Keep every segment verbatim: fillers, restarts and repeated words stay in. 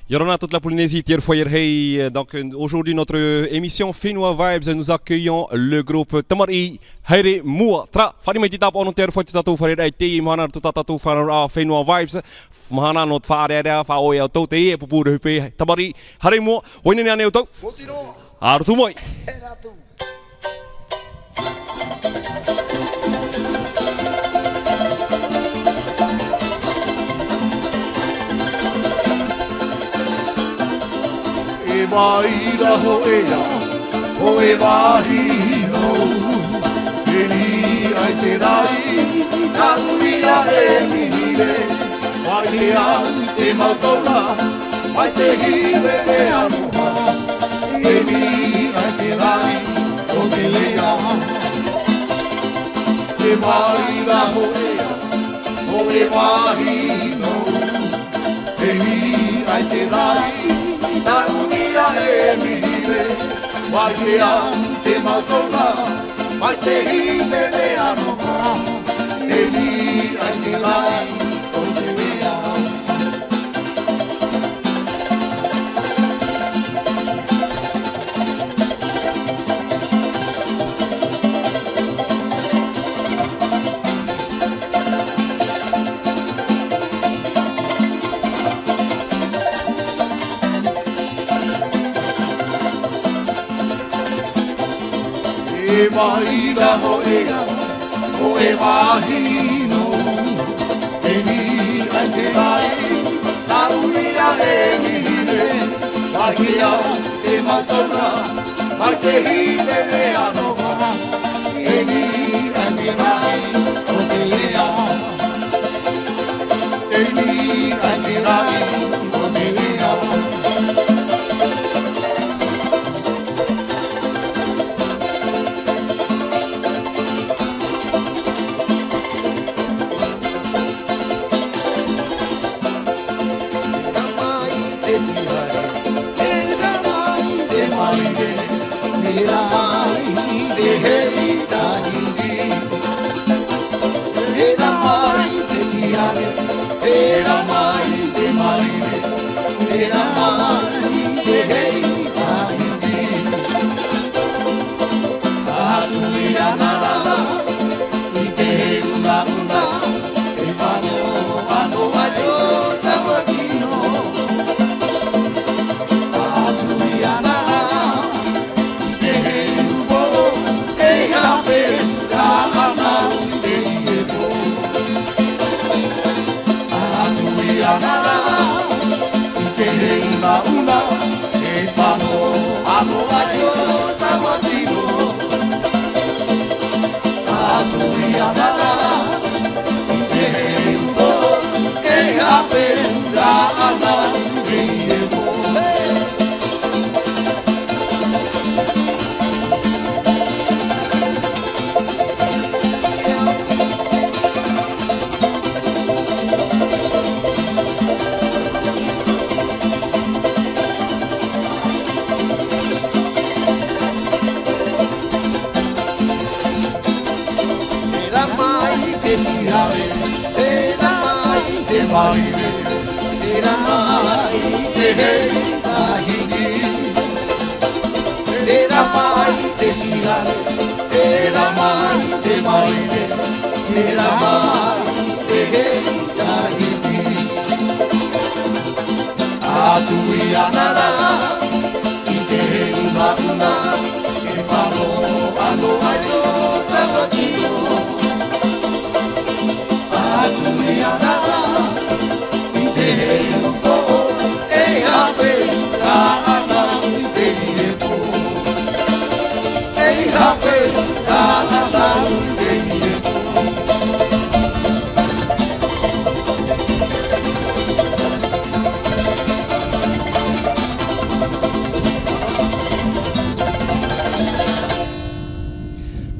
ʻIa ora na tō te Polynésie, te aroha e rahi. Donc, euh, aujourd'hui, notre émission Fenua Vibes, nous accueillons le groupe Tamariʻi Haere Mua. Terā, fāriʻi mai te tāpaʻo nō te aroha i tō tātou fārereiraʻa i teie mahana, tō tā tātou fānauraʻa Fenua Vibes. Mahana nō te faʻaʻeaʻea, faʻaʻoia ʻoutou, teie e pūpū roa hoʻi paʻi, Tamariʻi Haere Mua. ʻUa ʻite nei ānei ʻoutou? Mō te roa. ʻA roto mai. E rātou. E vai ra hōʻē ā, hōʻē vāhi nō, e niʻa i te raʻi, tā ʻoe e mihire, mai te au te mau taura, mai te hīmene ʻānoha, e niʻa i te raʻi o te lea. E vai ra hōʻē ā, hōʻē vāhi nō, e niʻa i te raʻi, tā ʻoe e mihire, mai te au te mau taura, mai te hīmene ʻānoha, e niʻa i te raʻi o te lea. E vai ra hōʻē ā, hōʻē vāhi nō, e niʻa i te raʻi, tā ʻoe e mihire, mai te au te mau taura, mai te hīmene ʻānoha, e niʻa i te raʻi o te lea. E niʻa i te raʻi o te lea. Tērā mai te tīare, tērā mai te maire, tērā mai te hei tahiti. Tērā mai te tīare, tērā mai te maire, tērā mai te hei tahiti. Atu ia na ra, i te unauna, e fano, fano ai tō taua tino. Atu ia na ra, i te upo, e hape, ra ana i te iepo. Atu ia na ra, i te unauna, e fano, fano ai tō taua tino. Atu ia na ra, i te upo, e hape, ra ana i te iepo. Tērā mai te tīare, tērā mai te maire, tērā mai te hei tahiti. Tērā mai te tīare, tērā mai te maire, tērā mai te hei tahiti. Atu ia na ra, i te unauna, e fano, fano ai tō taua tino. Atu ia na ra, i te upo, e hape, ra ana i te iepo. E hape, ra ana i te iepo.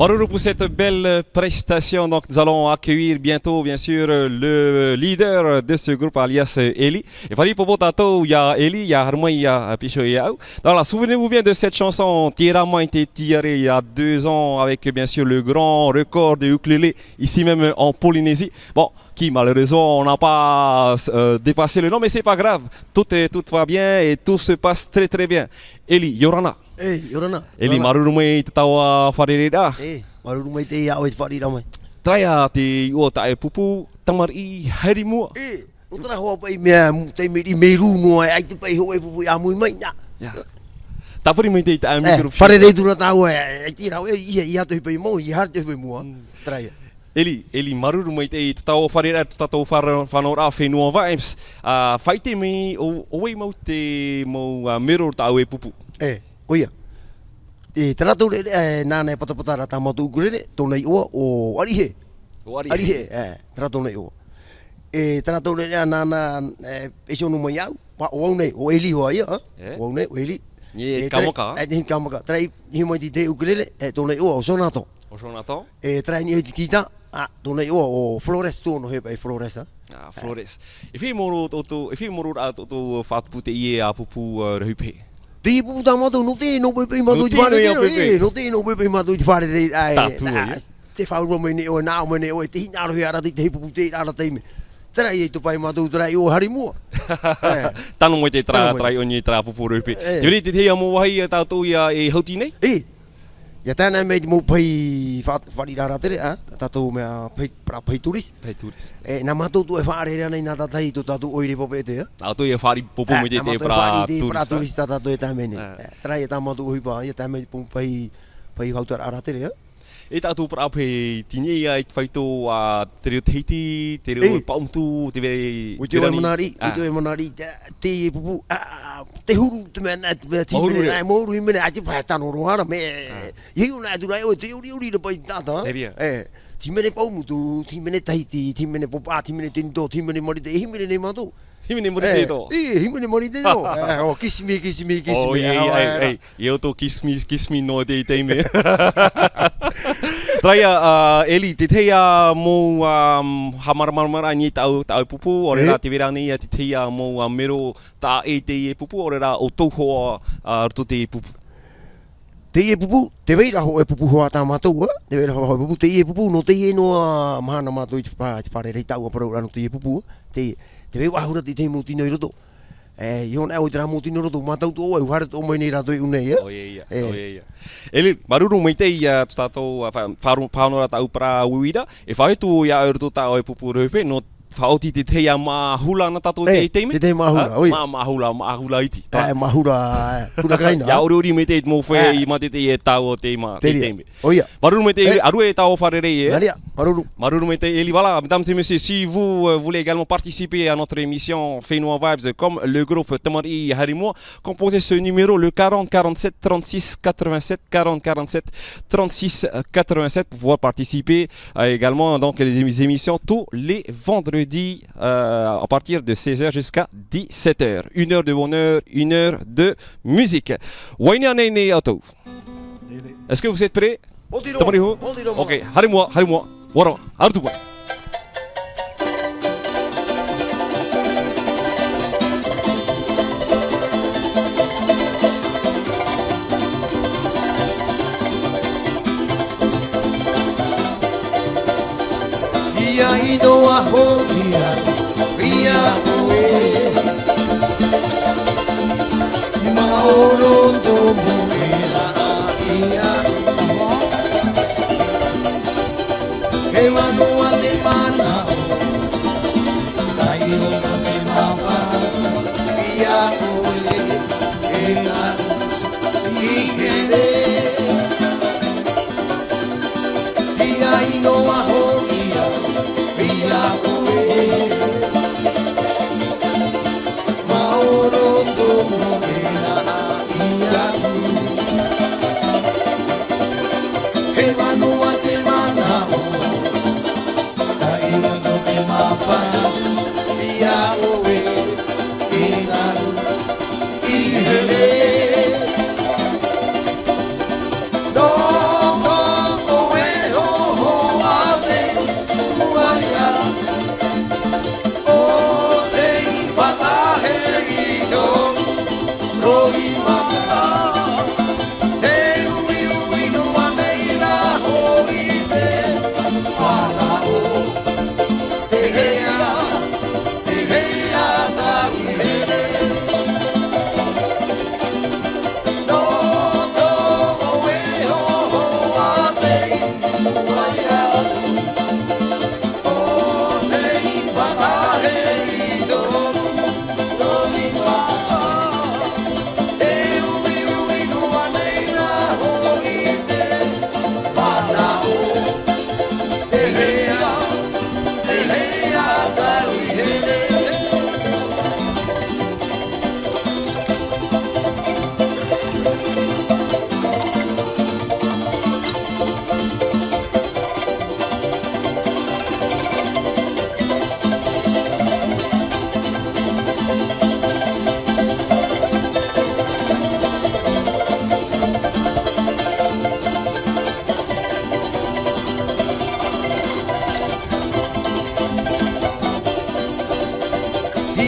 Māuruuru pour cette belle prestation. Donc, nous allons accueillir bientôt, bien sûr, le leader de ce groupe, alias Eli. E fāriʻi ʻōpō tātou iā Eli, ʻia haere mai ʻia pīhaʻi iāʻu. Voilà, souvenez-vous bien de cette chanson, Te Rama i te Tiare, il y a deux ans, avec, bien sûr, le grand record de ukulélé, ici même en Polynésie. Bon, qui malheureusement, on n'a pas, euh, dépassé le nombre, mais c'est pas grave. Tout est, tout va bien et tout se passe très, très bien. Eli, ʻia ora na. E, ʻia ora na. Eli, ʻia ora na. Māuruuru mai i te taua fārereiraʻa. E, māuruuru maitaʻi iā ʻoe i te fāriʻiraʻa mai. Terā ia te iʻoa o tā ʻoe pupu, Tamariʻi Haere Mua. E, nō terā hoʻi paʻi mea, m-, taime i mea rū noa, ʻaita paʻi hōʻē pupu i ʻāmui mai, nā. Ia. Tāpiri maitaʻi i tā ʻoe micro. E, fārerei atu ra tāua, e, ʻaita rā, e, ʻia, ʻia atoʻa paʻi mau, ʻia haere atoʻa paʻi mua. Mm. Terā ia. Eli, Eli, māuruuru maitaʻi i tō tātou fārereiraʻa, tō tātou fāra-, fānauraʻa Fenua Vibes. Ā, faʻaʻite mai, ʻo, ʻo vai mau te mau, ā, mero o tā ʻoe pupu? E, ʻoia. E, terā tau reʻareʻa, e, nāna e patapata ra tā mātou ukulele, tōna iʻoa, ʻo Arihe. ʻO Arihe. Arihe, e, terā tōna iʻoa. E, terā tau reʻareʻa nāna, e, e ʻite noa mai iāʻu, pā, ʻo vau nei, ʻo Eli hoʻi ïa, ā? E? Ō vau nei, ʻo Eli. Nī, e, terā, Kamaka, ā? E, nī Kamaka. Terā i, i mai i te ukulele, e, tōna iʻoa, ʻo Jonathan. ʻO Jonathan. E, terā i niʻa i te kītā, ā, tōna iʻoa, ʻo Flores, tō nō hea paʻi Flores, ā? Ā, Flores. E fifi mau rā tō, tō, e fifi mau rā tō, tō faʻatupu teie ā pupu, ā, rahi pehe? Teie pupu tā mātou, nō te, nō paʻi paʻi mātou i te fārereiraʻa, e, nō te, nō paʻi paʻi mātou i te fārereiraʻa, e, tātou, ā, ʻoia. Te faʻaroʻo mai nei ʻoe, nā ʻō mai nei ʻoe, te hinaʻaro hea rā te, te pupu teie rā, rā taime. Terā ia i topa ai mātou, terā iʻoa Haere Mua. E. Tano mai te terā, tano mai. Terā iʻoa nei terā pupu rahi pehe. E. Te reira te tahi mau vāhi, ā, tātou ïa e hauti nei? E. ʻIa tae noa mai te mau pahi fa-, fāriʻiraʻa rātere, ā, tātou mea pahi, parau pahi touriste. Pahi touriste. E, nā mātou atoʻa e faʻaʻereʻere ana i nā tātahi i tō tātou ʻoire papeʻete, ā. Tātou ʻia fāriʻi pōpō mai te, nā te mātou e parau faʻaʻereʻere i te parau touriste. Touriste tā tātou e tae mai nei. Ā. E, terā ia tā mātou ʻohipa, ʻia tae mai te mau pahi, pahi faʻaʻiteraʻa rātere, ā. E tātou parau pahi, tini ia i te faito, ā, te reo Tahiti, te reo Paʻumotu, te vere, ʻoia te ʻoe manariʻi, ʻoia te ʻoe manariʻi, te, te pupu, ā, te huru, te mea nā, te mea, te himene, ā, mau huru himene, ā, te pae tano roa ra, mea, ʻia hiʻo noa atu ra ʻoe, te ʻoriʻori ra paʻi taʻata. Te reira. E, te himene Paʻumotu, te himene Tahiti, te himene Popa, te himene Tenito, te himene Marite, e himene nei mātou. Himene Marite tō. E, e, himene Marite tō. E, ʻo, kiss me, kiss me, kiss me. ʻOia, ʻoia, ʻoia, ʻoia. ʻIa ʻoutou kiss me, kiss me noa i te, i te mea. Terā ia, ā, Eli, te tahi ā mau, ā, haʻamāramaramaraʻa i niʻa i tā ʻoe, tā ʻoe pupu, ʻaore rā, e? Te vai ra nei ia te tahi ā mau, ā, mero tā ʻoe i teie pupu, ʻaore rā, ʻo tō hoa, ā, roto i teie pupu. Teie pupu, tē vai ra hōʻē pupu hoʻi tā mātou, ā? Tē vai ra hōʻē pupu, teie pupu, nō teie noa mahana mātou i te fā-, te fārerei tāʻua parau ra nō teie pupu, ā? Te, tē vai ʻahuru te, te mau tino i roto. E, ʻia ʻō na ʻoe i terā mau tino i roto, mātau atoʻa ʻoe, ʻua haere atoʻa mai nei rātou i ʻō nei, ā? ʻOia ia, e. ʻOia ia. Eli, māuruuru maitaʻi, ā, tō tātou, ā, fa-, faʻaro-, faʻaroʻo ra tāʻu parau uira, e faʻahotu iā ʻoe roto tā ʻoe pupu rahi pehe, nō faʻaoti te tahi ā māʻa hula nā tātou i te, e, i te taime. Te tahi māʻa hula, ā? ʻOia. Mā-, māʻa hula, māʻa hula iti. E, māʻa hula, e, hula kaina, ā? ʻIa ʻoriʻori mai te mau fē, e, i mā te, te, e tāua te mā, te, te reira. Taime. ʻOia. Māuruuru maitaʻi, e, Eli, ʻārue tāua fārerei, e? Nā reira, māuruuru. Māuruuru maitaʻi, Eli, voilà, mesdames et messieurs, si vous, euh, voulez également participer à notre émission Fenua Vibes comme le groupe Tamariʻi Haere Mua, composez ce numéro, le quarante quarante-sept trente-six quatre-vingt-sept, quarante quarante-sept trente-six quatre-vingt-sept, pour pouvoir participer, euh, également, donc, les émi-, émissions tous les vendredis, euh, à partir de seize heures jusqu'à dix-sept heures. Une heure de bonheur, une heure de musique. ʻUa ʻite ānei ʻoutou? Est-ce que vous êtes prêts? Hōʻē rā. Tamariʻi hōʻē? Hōʻē rā. Ok, haere mua, haere mua. ʻUa rā, haere atu mai. ʻIa ʻino hoʻi au iā ʻoe, maoro tō mau manaʻo. E ʻua noa te manaʻo, taiʻo te mau manaʻo iā ʻoe, e au i here. ʻIa ʻino hoʻi au iā ʻoe, maoro tō mau manaʻo.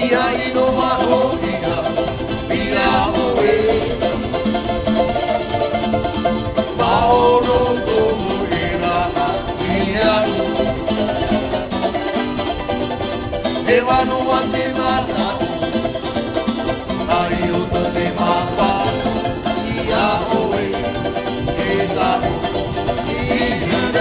Ia ʻino a hoʻi ia, ia ʻoe. Maoro tō moʻe raʻa i aʻu. Te vano a te manaʻo, ai o tō te mapa, ia ʻoe, e taʻu, i here.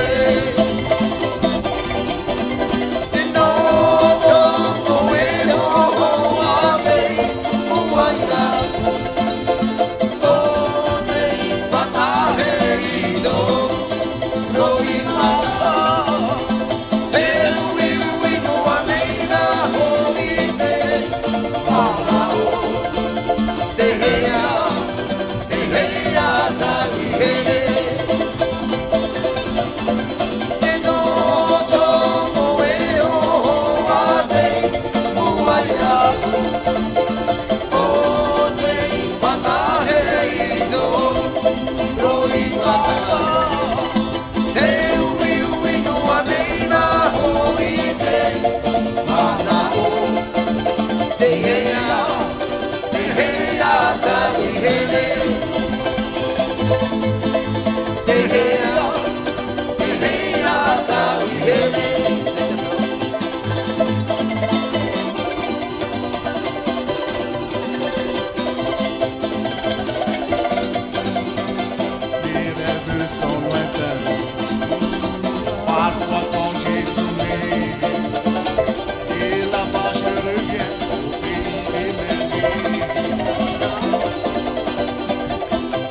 Les rêves sont lointains, parfois quand j'ai sommeil, et là-bas je reviens au pays des merveilles.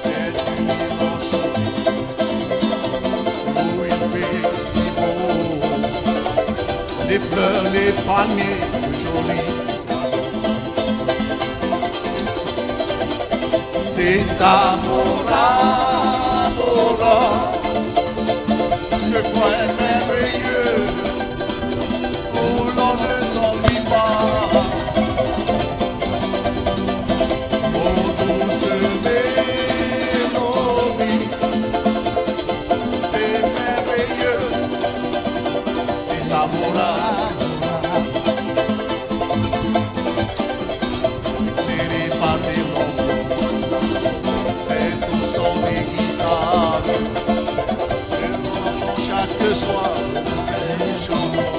C'est une île enchantée, où il fait si beau, les fleurs, les palmiers, de jolis oiseaux. C'est à Bora Bora, ce coin merveilleux où l'on ne s'ennuie pas. Oh, douce mélodie, c'est merveilleux, c'est à Bora Bora. Les pas des locaux, c'est au son des guitares, chaque soir, une chanson.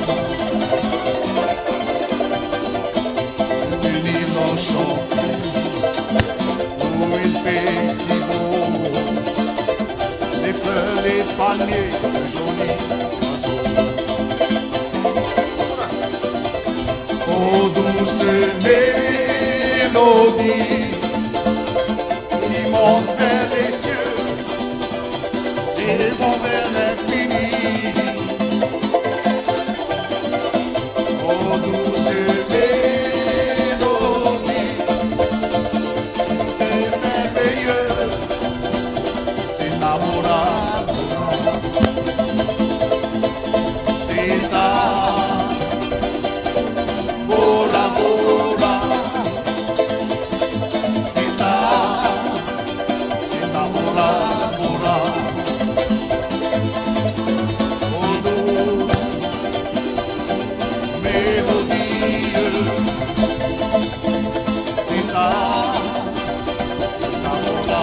Une île enchantée, où il fait si beau, les fleurs, les palmiers, de jolis oiseaux. Oh, douce mélodie qui monte vers les cieux et vont vers l'infini. Oh, douce mélodie, c'est merveilleux, c'est Bora Bora. C'est à Bora Bora. C'est à, c'est à Bora Bora. Oh, douce mélodie. C'est à, c'est à Bora Bora.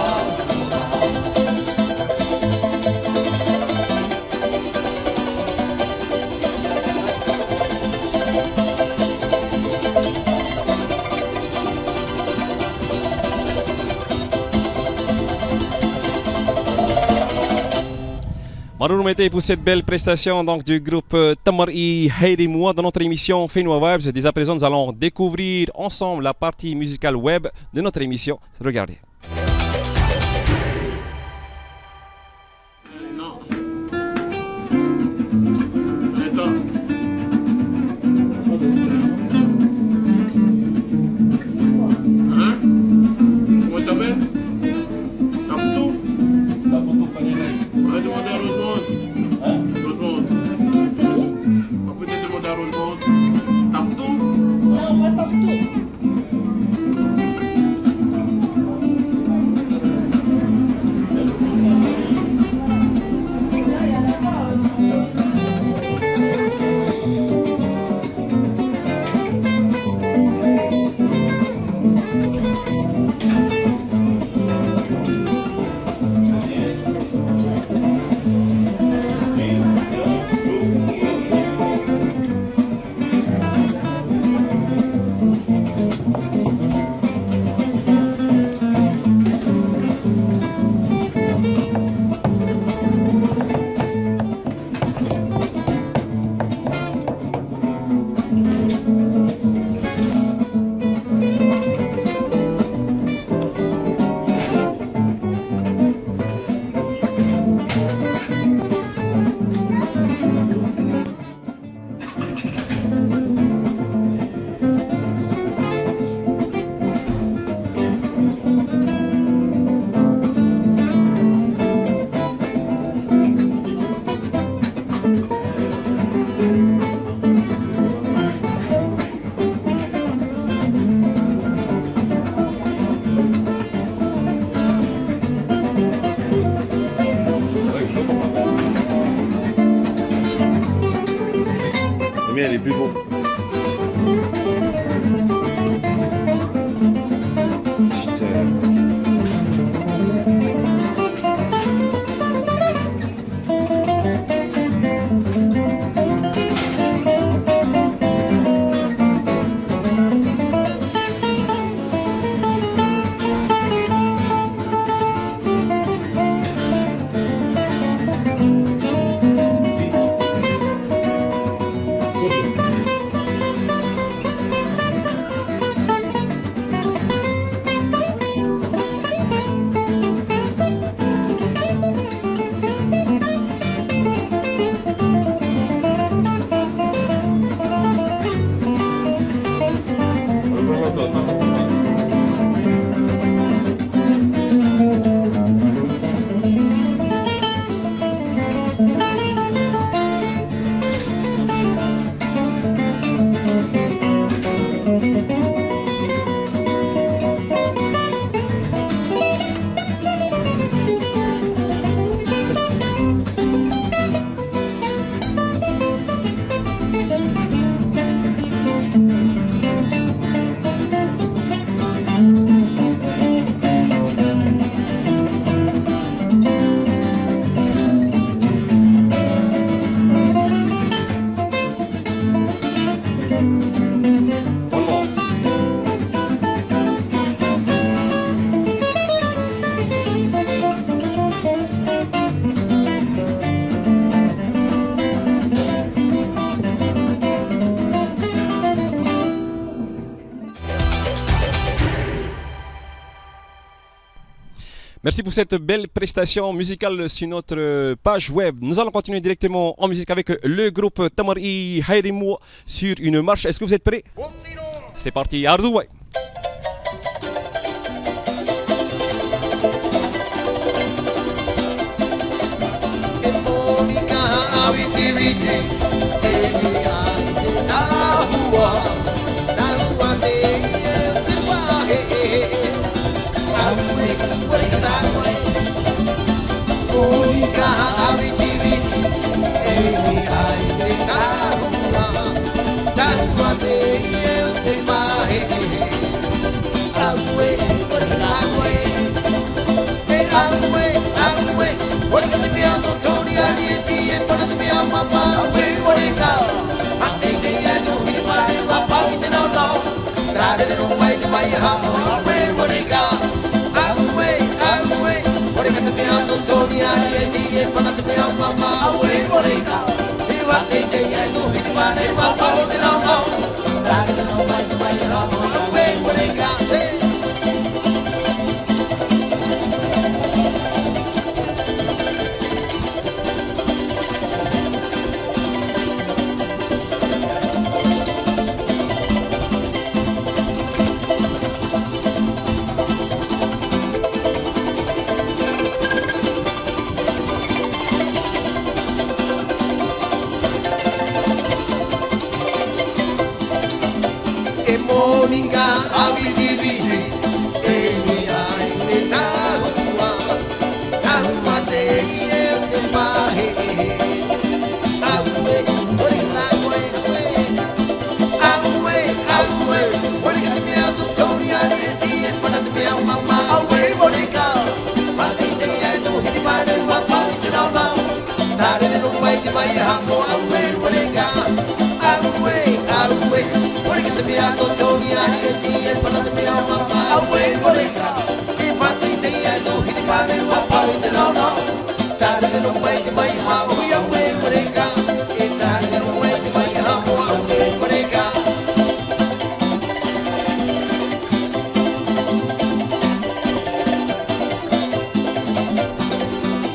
Māuruuru maitaʻi pour cette belle prestation donc du groupe, euh, Tamariʻi Haere Mua dans notre émission Fenua Vibes. Dès à présent, nous allons découvrir ensemble la partie musicale web de notre émission. Regardez. Non. Attends. Hein ? Comment tu t'appelles ? Taputu ? Taputu Faniani. On va demander à Rosemond. Hein ? Rosemond. On peut peut-être demander à Rosemond. Taputu ? Non, pas Taputu. Mais les plus beaux. Putain. Merci pour cette belle prestation musicale sur notre page web. Nous allons continuer directement en musique avec le groupe Tamariʻi Haere Mua sur une marche. Est-ce que vous êtes prêts ? C'est parti, ʻaruʻi.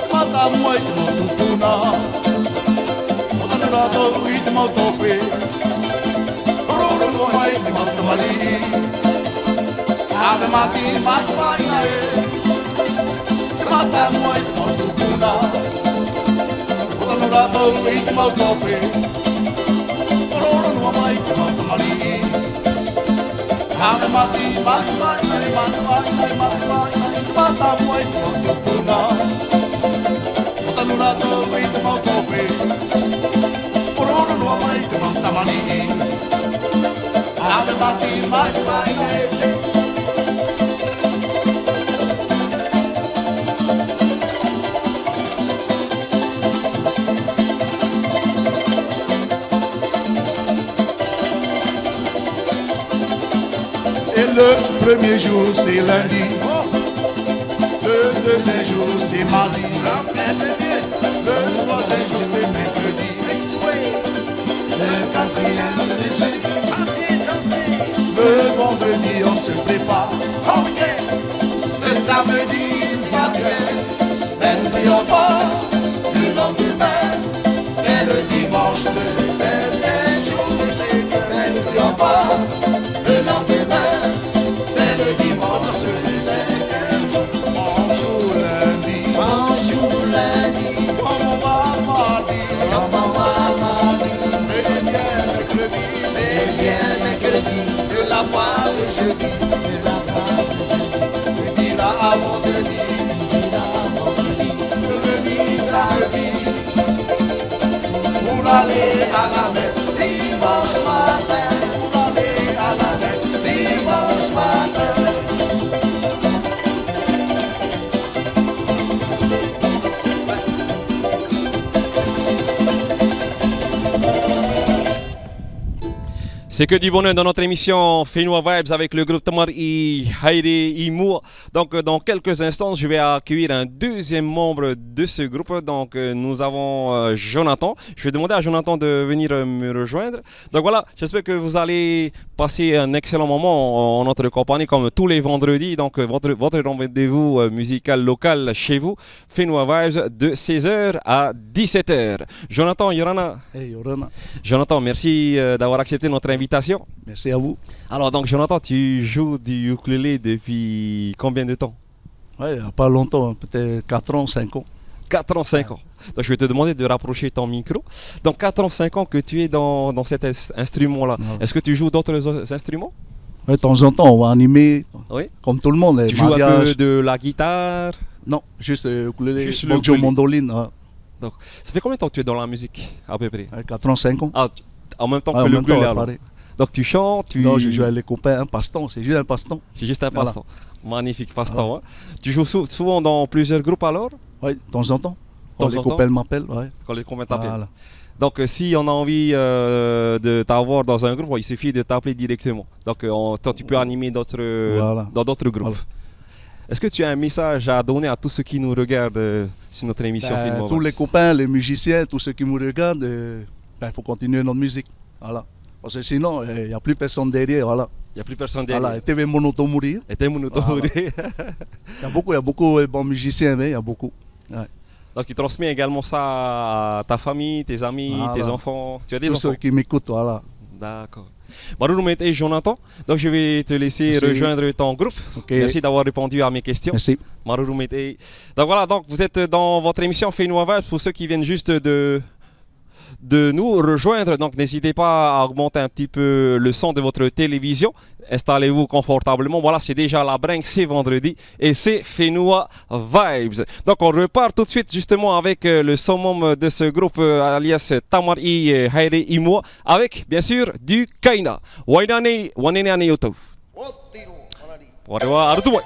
Te mātāmua i te mau tupuna. ʻO tanu rātou i te mau tope. ʻOroʻoro noa mai te mau tamariʻi. ʻĀ, te māti, māti, māti, ʻē. Te mātāmua i te mau tupuna. ʻO tanu rātou i te mau tope. ʻOroʻoro noa mai te mau tamariʻi. ʻĀ, te māti, māti, māti, māti, te mātāmua i te mau tupuna. ʻO tanu rātou i te mau tope. ʻOroʻoro noa mai te mau tamariʻi. Et le premier jour, c'est lundi. Le deuxième jour, c'est mardi. Le troisième jour, c'est mercredi. Le quatrième, c'est jeudi. Le vendredi, on se prépare. Le samedi, il va bien. Mais n'oublions pas, le lendemain, c'est le dimanche, le septième jour. Mais n'oublions pas, le lendemain, c'est le dimanche, le septième jour. Bonjour lundi. Bonjour lundi. Comment va mardi? Comment va mardi? Eh bien, mercredi. Eh bien, mercredi. De la part de jeudi. De la part de jeudi. Tu diras à vendredi. Tu diras à vendredi. Revenu samedi. Pour aller à la messe dimanche matin. Pour aller à la messe dimanche matin. C'est que du bonheur dans notre émission Fenua Vibes avec le groupe Tamariʻi Haere i Mua. Donc, euh, dans quelques instants, je vais accueillir un deuxième membre de ce groupe. Donc, euh, nous avons, euh, Jonathan. Je vais demander à Jonathan de venir, euh, me rejoindre. Donc voilà, j'espère que vous allez passer un excellent moment en, en notre compagnie, comme tous les vendredis. Donc, euh, votre, votre rendez-vous, euh, musical local chez vous, Fenua Vibes, de seize heures à dix-sept heures. Jonathan, ʻia ora na. Hey, ʻia ora na. Jonathan, merci, euh, d'avoir accepté notre invitation. Merci à vous. Alors, donc, Jonathan, tu joues du ukulélé depuis combien de temps? Ouais, il y a pas longtemps, hein, peut-être quatre ans, cinq ans. Quatre ans, cinq ans. Donc, je vais te demander de rapprocher ton micro. Donc, quatre ans, cinq ans que tu es dans, dans cet ins-, instrument-là. Ouais. Est-ce que tu joues d'autres o-, instruments? Ouais, de temps en temps, on va animer, oui, comme tout le monde, les mariages. Tu joues un peu de la guitare? Non, juste, euh, ukulélé, juste le banjo, ukulélé, mandoline, ouais. Donc, ça fait combien de temps que tu es dans la musique, à peu près? Euh, quatre ans, cinq ans. Ah, tu, en même temps que le ukulélé, alors. Ouais, en même temps, ouais, pareil. Donc, tu chantes, tu... Non, je joue avec les copains, un passe-temps, c'est juste un passe-temps. C'est juste un passe-temps. Voilà. Magnifique passe-temps, hein. Tu joues sou-, souvent dans plusieurs groupes, alors? Oui, de temps en temps. De temps en temps? Quand les copains m'appellent, ouais. Quand les copains t'appellent. Voilà. Donc, euh, si on a envie, euh, de t'avoir dans un groupe, il suffit de t'appeler directement. Donc, euh, on, toi, tu peux animer d'autres, euh, voilà, dans d'autres groupes. Voilà. Est-ce que tu as un message à donner à tous ceux qui nous regardent, euh, sur notre émission Fenua Vibes? Ben, tous les copains, les musiciens, tous ceux qui nous regardent, euh, ben, il faut continuer notre musique. Voilà. Parce que sinon, euh, il y a plus personne derrière, voilà. Il y a plus personne derrière. Voilà, e te vai mono tō muri. E te vai mono tō muri. Voilà. Il y a beaucoup, il y a beaucoup, euh, bons musiciens, mais il y a beaucoup. Ouais. Donc, tu transmets également ça à ta famille, tes amis, tes enfants. Voilà. Tu as des enfants? Tous ceux qui m'écoutent, voilà. D'accord. Māuruuru maitaʻi, Jonathan. Donc, je vais te laisser rejoindre ton groupe. Merci. Ok. Merci d'avoir répondu à mes questions. Merci. Māuruuru maitaʻi. Donc voilà, donc vous êtes dans votre émission Fenua Vibes. Pour ceux qui viennent juste de, de nous rejoindre, donc n'hésitez pas à augmenter un petit peu le son de votre télévision. Installez-vous confortablement. Voilà, c'est déjà la bringue, c'est vendredi et c'est Fenua Vibes. Donc, on repart tout de suite justement avec, euh, le summum de ce groupe, euh, alias Tamariʻi, euh, Haere i Mua, avec, bien sûr, du kaina. Vaiiho nei, vaiiho nei ānei ʻoutou? ʻOia, ʻaore rā, ʻaore atu mai.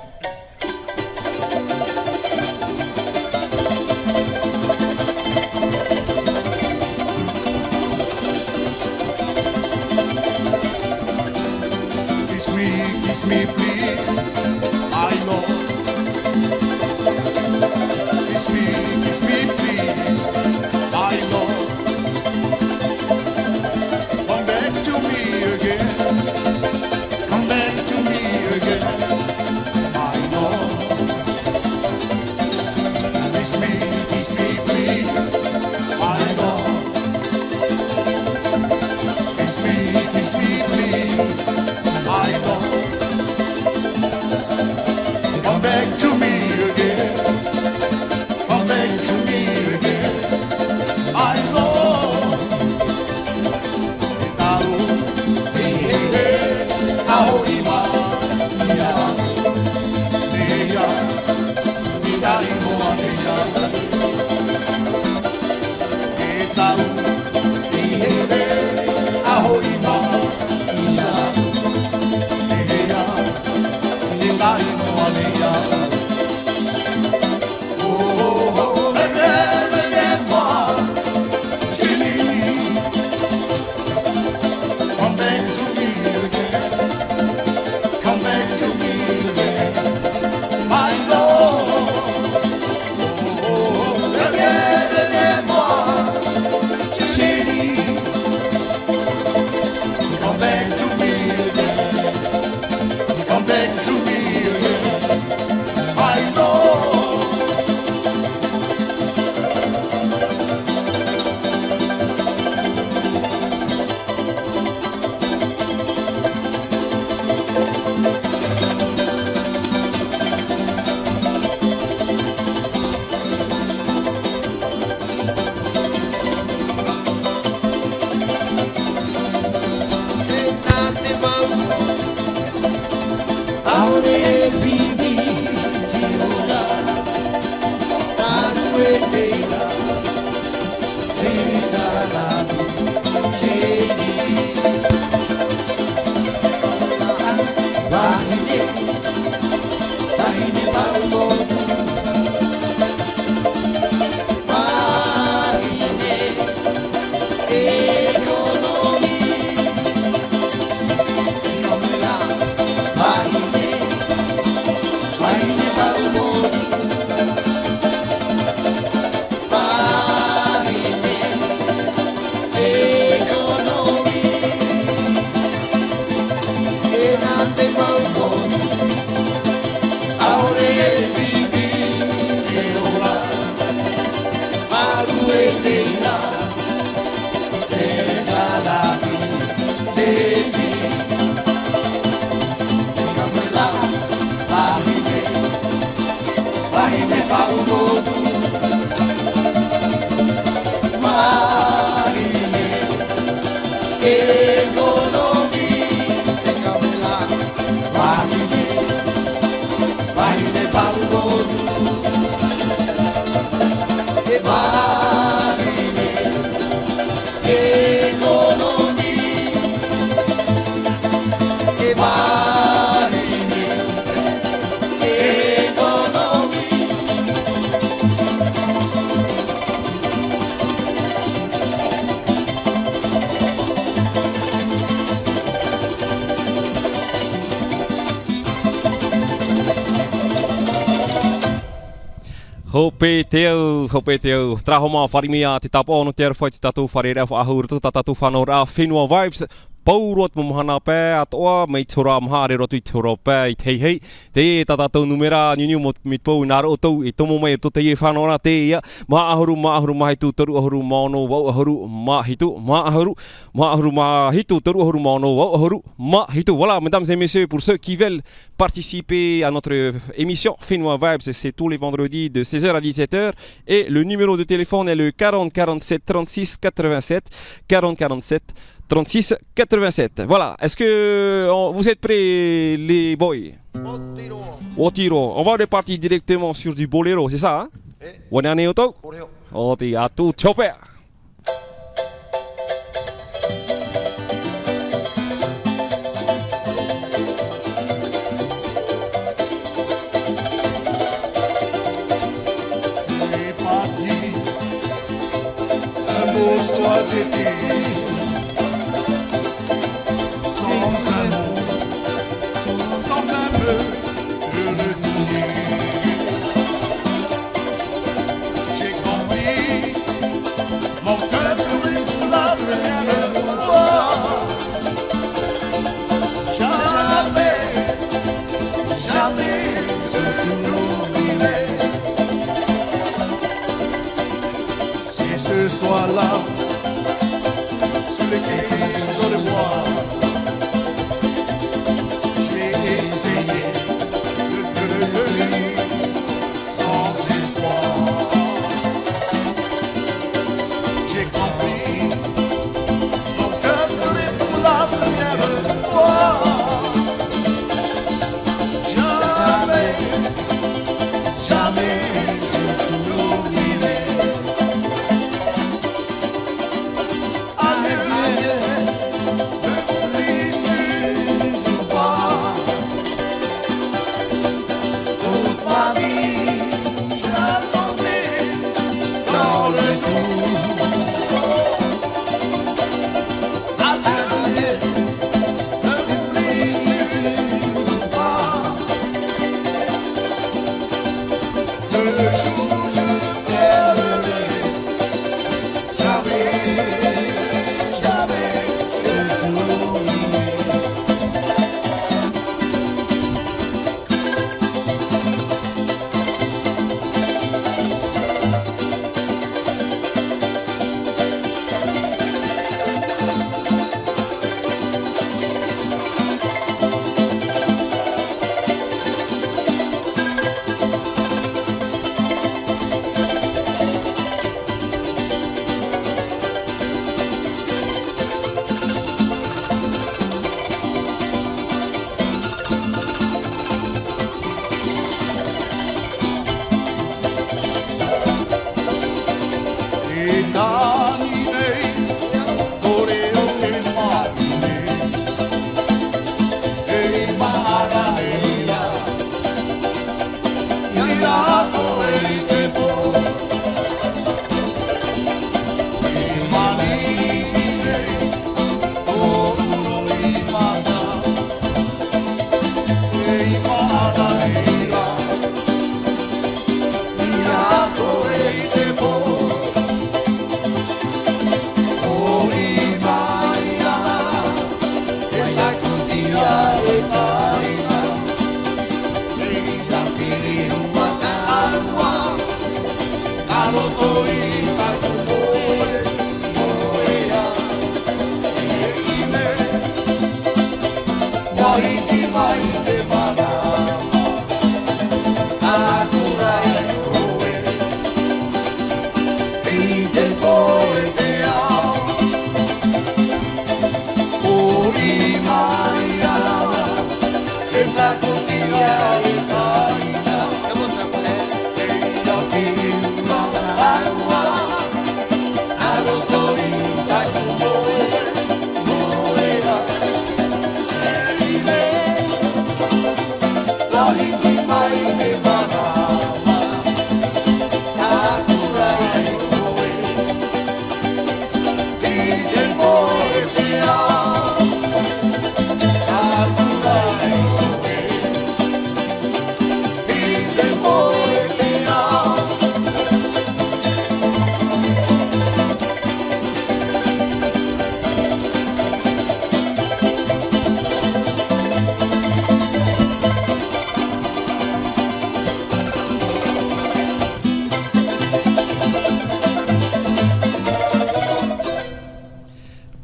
Kiss me, kiss me, please. I know. Kiss me, kiss me, please. I know. Come back to me again. Come back to me again. I know. Kiss me, kiss me, please. I know. Kiss me, kiss me, please. I know. Hope te au, hope te au. Terā hoʻi mā fāriʻi mai te tāpaʻo nō te aroha i tō tātou fare rā faʻahou i roto i tā tātou fānauraʻa Fenua Vibes. Pauroa te mau mahana pae atoʻa, mai te hora maha, ʻaore roa atu i te hora pae i te heihei. Teie tā tātou nūmera, niuniu mo Mitpou, nā roto ʻoutou e tomo mai i roto i teie fānauraʻa, teie ia, maha ʻahuru, maha ʻahuru mā hitu, toru ʻahuru mā ono, vaʻu ʻahuru mā hitu, maha ʻahuru, maha ʻahuru mā hitu, toru ʻahuru mā ono, vaʻu ʻahuru mā hitu. Voilà, mesdames et messieurs, pour ceux qui veulent participer à notre émission Fenua Vibes, c'est tous les vendredis de seize heures à dix-sept heures. Et le numéro de téléphone est le quarante quarante-sept trente-six quatre-vingt-sept, quarante quarante-sept trente-six quatre-vingt-sept. Voilà. Est-ce que, euh, vous êtes prêts, les boys ? Oti roa. Oti roa. On va repartir directement sur du boléro, c'est ça, hein ? Vau ānei ʻoutou ? Boléro. ʻOti, atu te hopeʻa.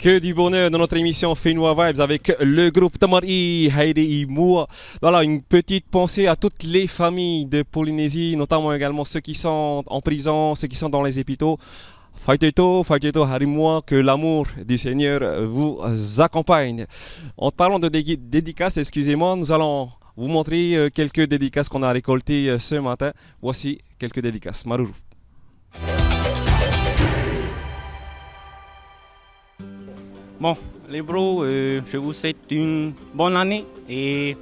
Que du bonheur dans notre émission Fenua Vibes avec le groupe Tamariʻi Haere i Mua. Voilà, une petite pensée à toutes les familles de Polynésie, notamment également ceux qui sont en prison, ceux qui sont dans les hôpitaux. Faʻaitoito, faʻaitoito, haere i mua, que l'amour du Seigneur vous accompagne. En parlant de dé-, dédicace, excusez-moi, nous allons vous montrer, euh, quelques dédicaces qu'on a récoltées, euh, ce matin. Voici quelques dédicaces. Māuruuru. Bon, les bros, euh, je vous souhaite une bonne année et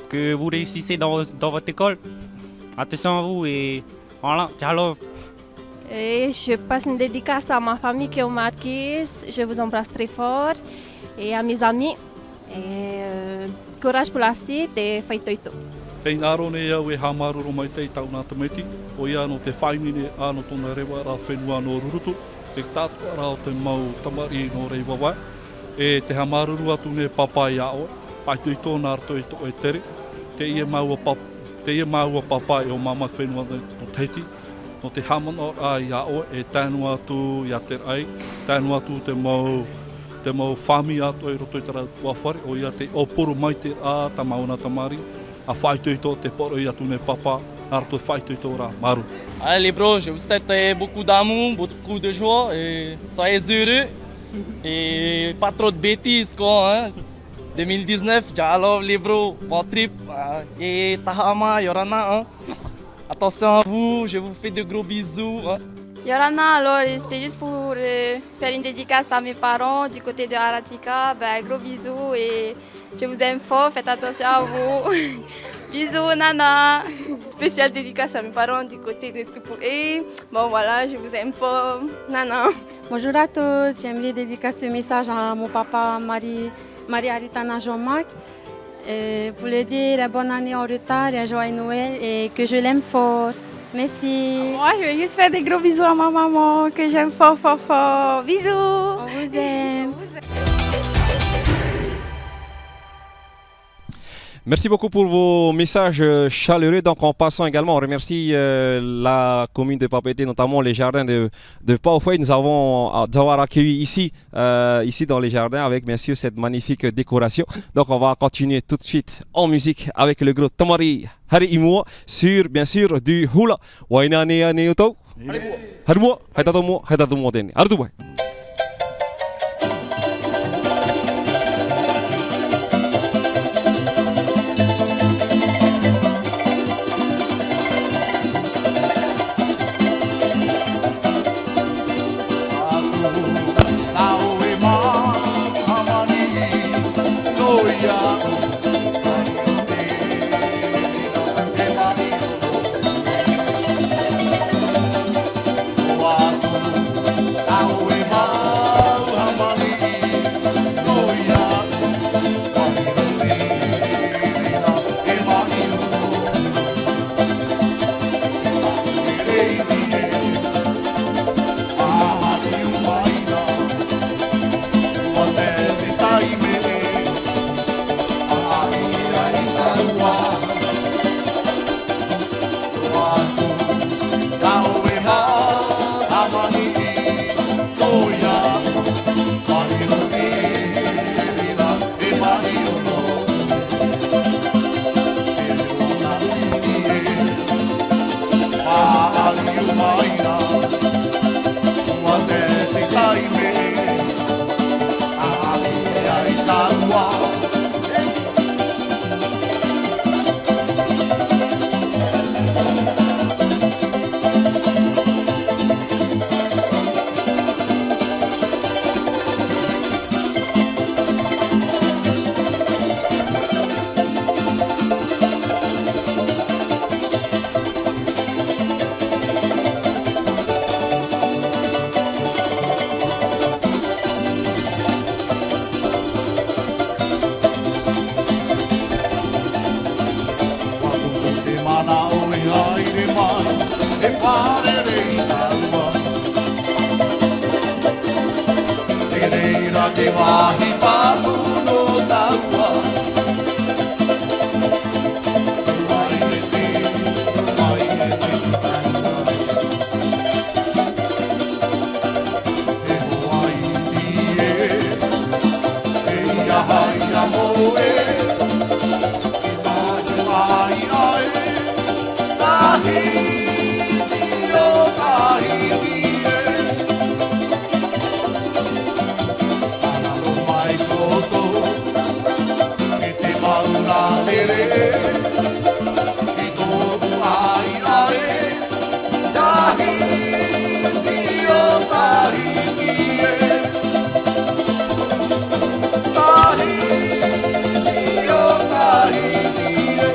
que vous réussissez dans, dans votre école. Attention à vous et voilà, ciao. Et je passe une dédicace à ma famille qui est au Marquise. Je vous embrasse très fort. Et à mes amis. Et, euh, courage pour la suite et faʻaitoito. Tē hinaʻaro nei au e haʻamāuruuru maitaʻi i tāʻu nā tamaiti, ʻoia nō te faʻaineine nō tōna reva ra fenua nō Rurutu, te tātara o te mau tamariʻi nō Reivaevae, e te haʻamāuruuru atu nei pāpā iā ʻoe, faʻaitoito nā roto i tō ʻoe tere, teie māua pāp-, teie māua pāpā e ʻo māmā fenua nei tō Tahiti, nō te haʻamanaʻoraʻa iā ʻoe, e tae noa atu iā te raʻi, tae noa atu te mau, te mau fāmili atoʻa i roto i terā ʻutuāfare, ʻoia tē ʻōpuru mai te reira tā māua nā tamariʻi, ʻa faʻaitoito te poroʻi atu nei pāpā, nā roto i te faʻaitoitoraʻa. Māuruuru. Allez, les bros, je vous souhaite, euh, beaucoup d'amour, beaucoup de joie, et soyez heureux, et pas trop de bêtises, quoi, hein. Deux mille dix-neuf, ciao, les bros, bon trip, euh, et tahama, ʻia ora na, hein. Attention à vous, je vous fais de gros bisous, hein. ʻIa ora na, alors, c'était juste pour, euh, faire une dédicace à mes parents du côté de Aratika. Ben, gros bisous et je vous aime fort, faites attention à vous. Bisous, nana. Spéciale dédicace à mes parents du côté de Tupuʻi. Bon, voilà, je vous aime fort. Nana. Bonjour à tous, j'aimerais dédicacer ce message à mon papa, Marie, Marie Aritana Jean-Marc. Euh, pour lui dire bonne année en retard et un joyeux Noël et que je l'aime fort. Merci. Moi, je vais juste faire des gros bisous à ma maman, que j'aime fort, fort, fort. Bisous. On vous aime. Merci beaucoup pour vos messages, euh, chaleureux. Donc, en passant également, on remercie, euh, la commune de Papeete, notamment les jardins de, de Paufai. Nous avons, euh, nous avons accueilli ici euh, ici dans les jardins avec, bien sûr, cette magnifique décoration. Donc, on va continuer tout de suite en musique avec le groupe Tamariʻi Haere i Mua sur, bien sûr, du hula. Vaiiho ānei, ānei ʻoutou? Haere i mua. Haere i mua, haere tātou i mua, haere tātou i mua teie. Haere atu mai. I pāpū nō tāua. Mai e te, mai e te tāua. E hoa iti e, e ia hai a moe. I mātou ai ai. Tahiti o Tahiti e. Anaro mai koutou, i te mauna tere, i tōku ai ai, Tahiti o Tahiti e. Tahiti o Tahiti e.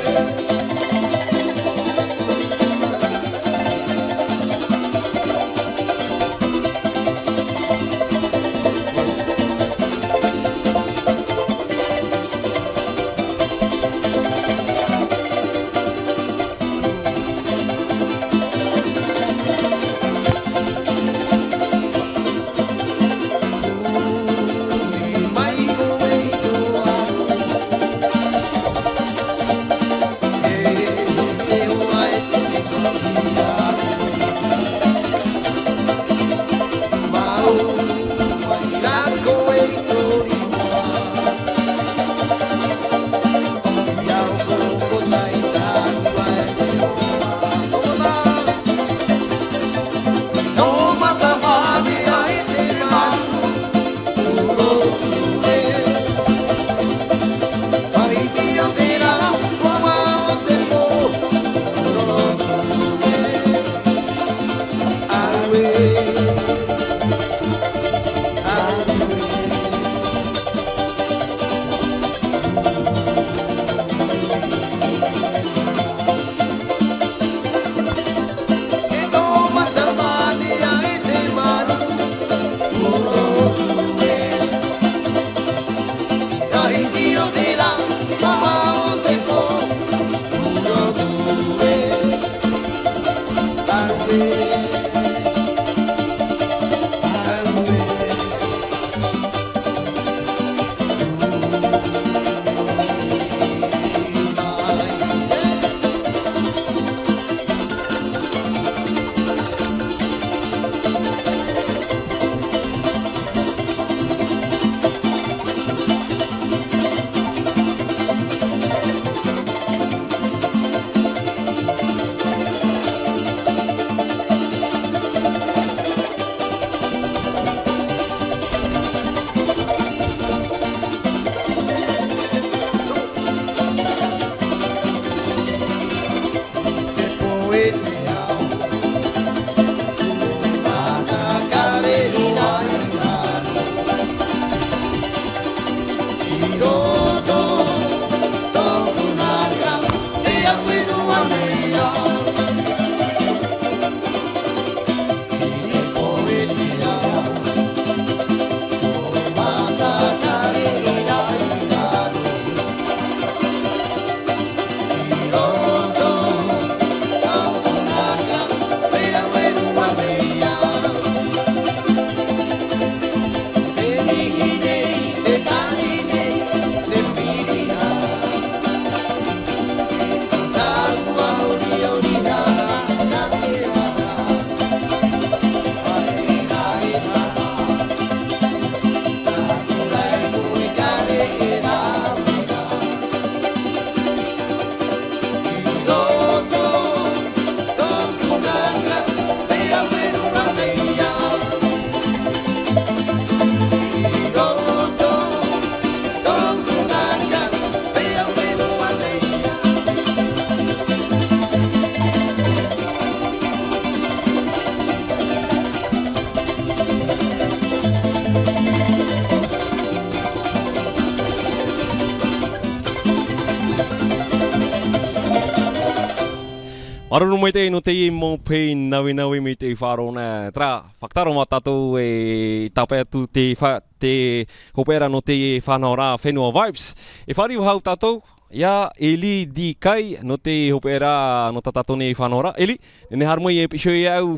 Māuruuru maitaʻi nō teie mau pae navenaveʻa mai te faʻaroʻo nā, terā, fakataro mā tātou e tāpae atu te fa-, te hopeʻa ra nō teie faʻanahoraʻa Fenua Vibes. E fāriu faʻahou tātou, ia Eli D Kai, nō te hopeʻa ra nō tā tātou nei faʻanahoraʻa. Eli, nehenehe haere mai e piʻi iho iāʻu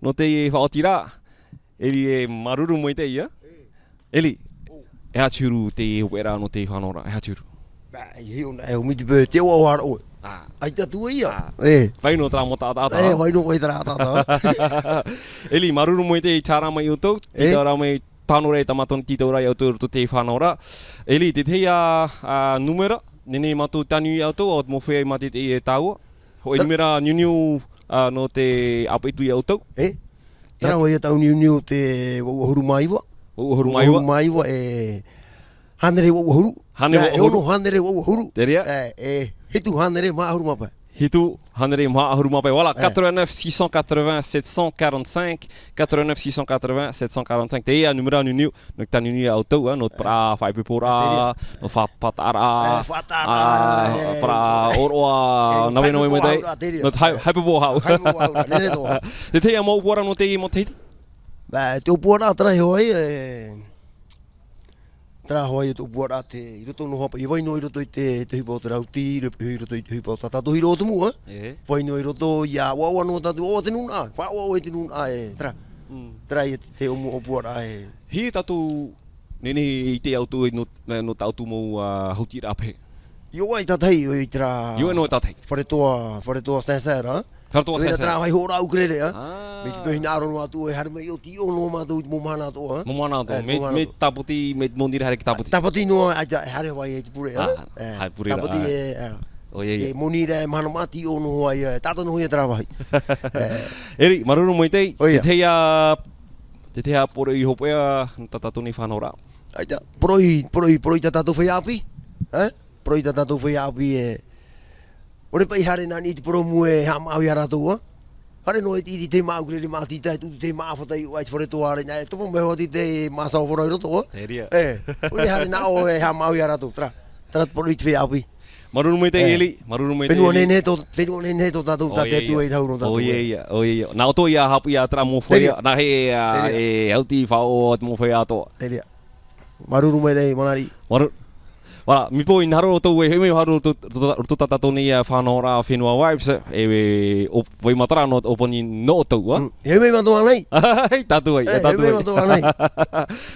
nō te faʻaotiraʻa. Eli e māuruuru maitaʻi, ia. Eli, E aha te huru te hopeʻa nō te faʻanahoraʻa, e aha te huru? Bā, e hiʻo na, e ʻōmite pē, te ʻoaʻoa ra ʻoe. Ā. ʻAita atu ia. Ā. E. Vai noa terā mau taʻataʻa. E, vai noa, vai terā taʻataʻa. Eli, māuruuru maitaʻi i te tae mai ia ʻoutou, e? Tītau ra mai, faʻanahoraʻa e tāmata tītau ra ia ʻoutou i roto i te faʻanahoraʻa. Eli, te tahi ā, ā, nūmera, nehenehe mātou e tānui ia ʻoutou, ʻo te mau feiā i mātaʻitaʻi e tāua. Hōʻē nūmera niuniu, ā, nō te ʻāpeʻe atu ia ʻoutou. E? Terā hoʻi ia tāʻu niuniu te vaʻu ʻahuru mā iva. Vaʻu ʻahuru mā iva. Vaʻu ʻahuru mā iva, e hānere vaʻu ʻahuru. Hānere vaʻu ʻahuru. E, e ono hānere vaʻu ʻahuru. Te reira. E, e hitu hānere mā ʻahuru mā pae. Hitu hānere mā ʻahuru mā pae. Voilà, e. Quatre-vingt-neuf six cent quatre-vingts sept cent quarante-cinq, quatre-vingt-neuf six cent quatre-vingts sept cent quarante-cinq. Teie ā nūmera niuniu, nō te tānui ia ʻoutou, ā, nō te parau faʻaipoiporaʻa, nō te faʻataʻaraʻa, e, faʻataʻaraʻa, ā, e, parau ʻōroʻa, e, nā vai, nā vai, nā vai. Faʻaipoiporaʻa, teie. Nō te faʻai-, faʻaipoiporaʻa. Faʻaipoiporaʻa, nē, nē, tō. Teie ā mau ʻōpuaraʻa nō teie matahiti? Bā, te ʻōpuaraʻa terā hoʻi, e, terā hoʻi te ʻōpuaraʻa te, i roto noa hoʻi, e vai noa i roto i te, te ʻohipa o te rauti, i roto i te ʻohipa o tā tātou hiero o te moʻa, ā? E. Vai noa i roto, ʻia ʻoaʻoa noa tātou, ʻoaʻoa te nūnaʻa, faʻaʻoaʻoa i te nūnaʻa, e, terā. Mm. Terā ia te, te ʻōmu ʻōpuaraʻa, e. Hia tātou, nehenehe e ʻite ʻoutou nō, nō tā ʻoutou mau, ā, hautiraʻa pē. ʻIa ʻoaʻoa i tātahi, ʻoia terā. ʻIa ʻoaʻoa noa tātahi. Fare toa, fare toa Saint-Saëns, ā? Fare toa Saint-Saëns. Terā vai hoʻi rā ʻukerere, ā? Ā. Mai te peu hinaʻaro noa atu ʻoe e haere mai ʻo tīʻo noa mātou i te mau mahana atoʻa, ā? Mau mahana atoʻa. E, mau mahana atoʻa. Mea, mea tāpati, mea moni ra haere ki tāpati. Tāpati noa, ʻaita, e haere hoʻi i te pure, ā? Ā, e, haere pure ra, tāpati, ā. E, ā. ʻOia, ʻoia. Te moni ra e mahana maʻa tīʻo noa hoʻi, e, taʻata noa hoʻi terā vāhi. E. Eli, māuruuru maitaʻi. ʻOia. Te tahi ā, te tahi ā poroʻi hopeʻa, nō tā tātou nei faʻanahoraʻa. ʻAita, poroʻi, poroʻi, poroʻi tā tātou feiā ʻāpī, ā? Poroʻi tā tātou feiā ʻāpī, e. ʻOre paʻi haere nā niʻa i te purōmu e haʻamāuiui ia rātou, ā? Haere noa i te, i te māʻa ʻukerere, māʻa tītā, i te, te māʻa fata i ʻō, i te fare toa ra, nā, e topa mai hoʻi te māʻa saofora i roto, ā? Te reira. E, ʻoia haere nā ʻō e haʻamāuiui ia rātou, terā, terā te poroʻi te feiā ʻāpī. Māuruuru maitaʻi, e. Eli, māuruuru maitaʻi, Eli. Fenua nehenehe tō, fenua nehenehe tō tātou, tā te Atua i rahi nō tātou, ā. ʻOia, ʻoia, ʻoia. Nā ʻoutou ia haʻapiʻi ia terā mau feiā, nā hea, e, e, hauti faʻaʻoaʻoa te mau feiā atoʻa. Te reira. Māuruuru maitaʻi, Manari. Māuruuru. Voilà, mai te peu ʻia haere ʻoutou e, e, mai haere ʻoutou, ʻoutou, ʻoutou tā tātou nei, ā, faʻanahoraʻa Fenua Vibes, e, e, ʻo, vai matara nō, ʻōpani nō ʻoutou, ā? Mm. E mai mātou ānei. Hai, tātou ai, e, tātou ai. E mai mātou ānei.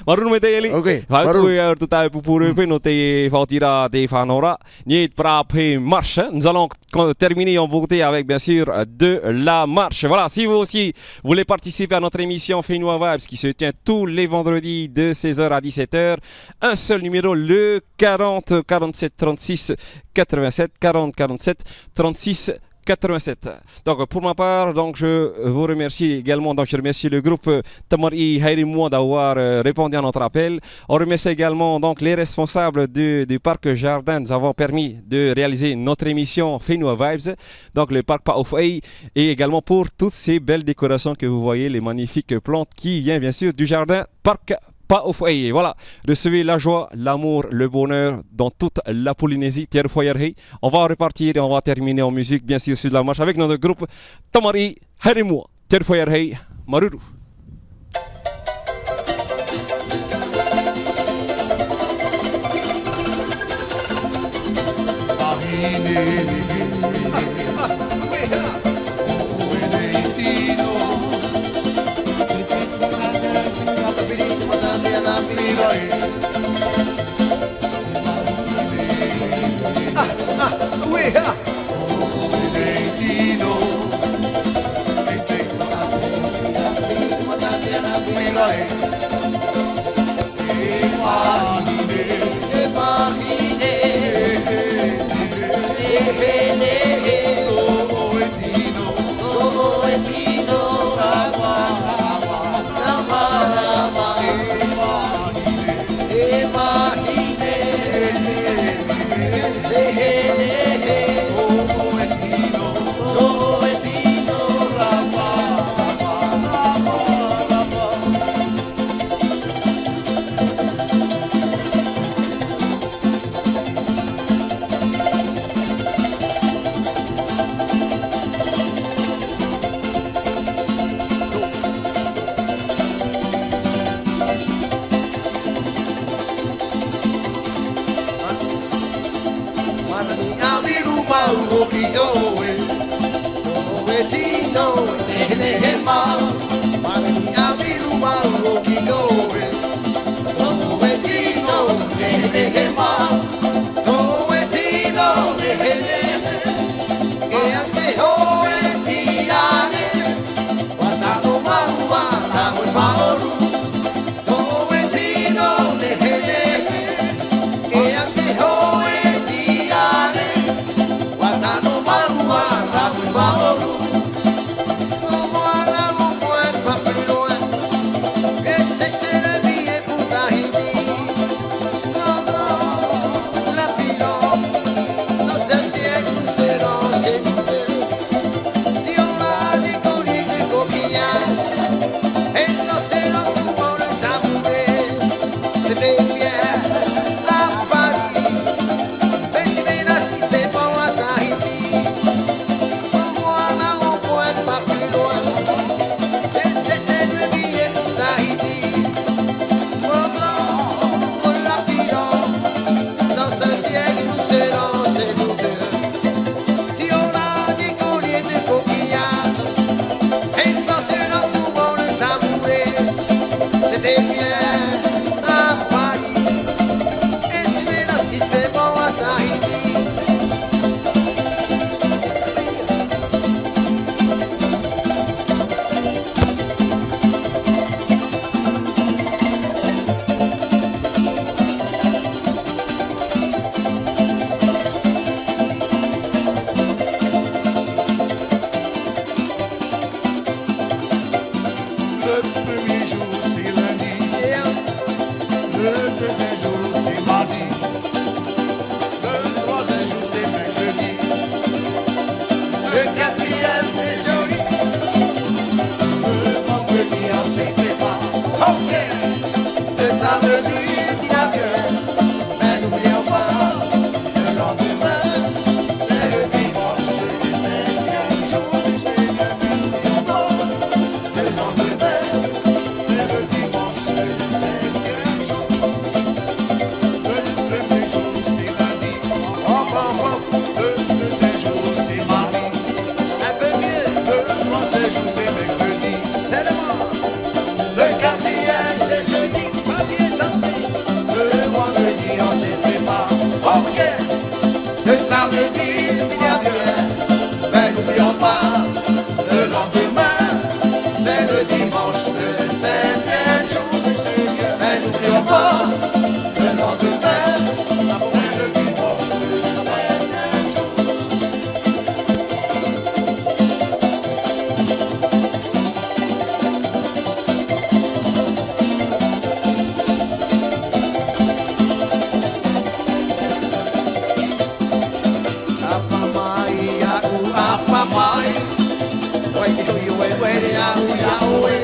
Māuruuru maitaʻi, Eli. Ok, māuruuru. Faʻaroʻo ia ʻoutou tāʻu e pūpū roa pē nō te faʻaotiraʻa te faʻanahoraʻa. Nē, parau pē marche, nous allons con-, terminer en beauté avec, bien sûr, de la marche. Voilà, si vous aussi, vous voulez participer à notre émission Fenua Vibes qui se tient tous les vendredis de seize heures à dix-sept heures, un seul numéro, le quarante quarante-sept trente-six quatre-vingt-sept, quarante quarante-sept trente-six quatre-vingt-sept. Donc, pour ma part, donc, je vous remercie également. Donc, je remercie le groupe, euh, Tamariʻi Haere Mua d'avoir, euh, répondu à notre appel. On remercie également, donc, les responsables du, du parc jardin. Nous avons permis de réaliser notre émission Fenua Vibes. Donc, le parc Paʻofaʻi et également pour toutes ces belles décorations que vous voyez, les magnifiques plantes qui viennent, bien sûr, du jardin parc Paʻofaʻi. Voilà, recevez la joie, l'amour, le bonheur dans toute la Polynésie. Te aroha ia rahi. On va repartir et on va terminer en musique, bien sûr, sur la marche avec notre groupe Tamariʻi Haere Mua. Te aroha ia rahi. Māuruuru. Mānani ʻāmiru mau hoki tō ʻoe, tō ʻoe tino e nehenehe mau. Mānani ʻāmiru mau hoki tō ʻoe, tō ʻoe tino Vendredi, tout ira bien. Mais n'oublions pas, le lendemain, c'est le dimanche, le cinquième jour du Seigneur. Le lendemain, c'est le dimanche, le cinquième jour. Le premier jour, c'est lundi. Enfin, enfin, le deuxième jour, c'est mardi. Un peu mieux. Le troisième jour, c'est mercredi. C'est le mois. Le quatrième, c'est jeudi, pas bien tenté. Le vendredi, on se prépare. Ok. Le samedi, tout ira bien. Mais n'oublions pas, le lendemain, c'est le dimanche, le septième jour du Seigneur. Mais n'oublions pas, le lendemain, c'est le dimanche, le septième jour. Apa mai, aʻu, apa mai. Oi, te hui, ue, ue, re, aʻu, ia, oe.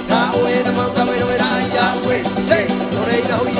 Tā ʻoe, na mau, na wera, wera, ia, ue. Say, nō reira, hui,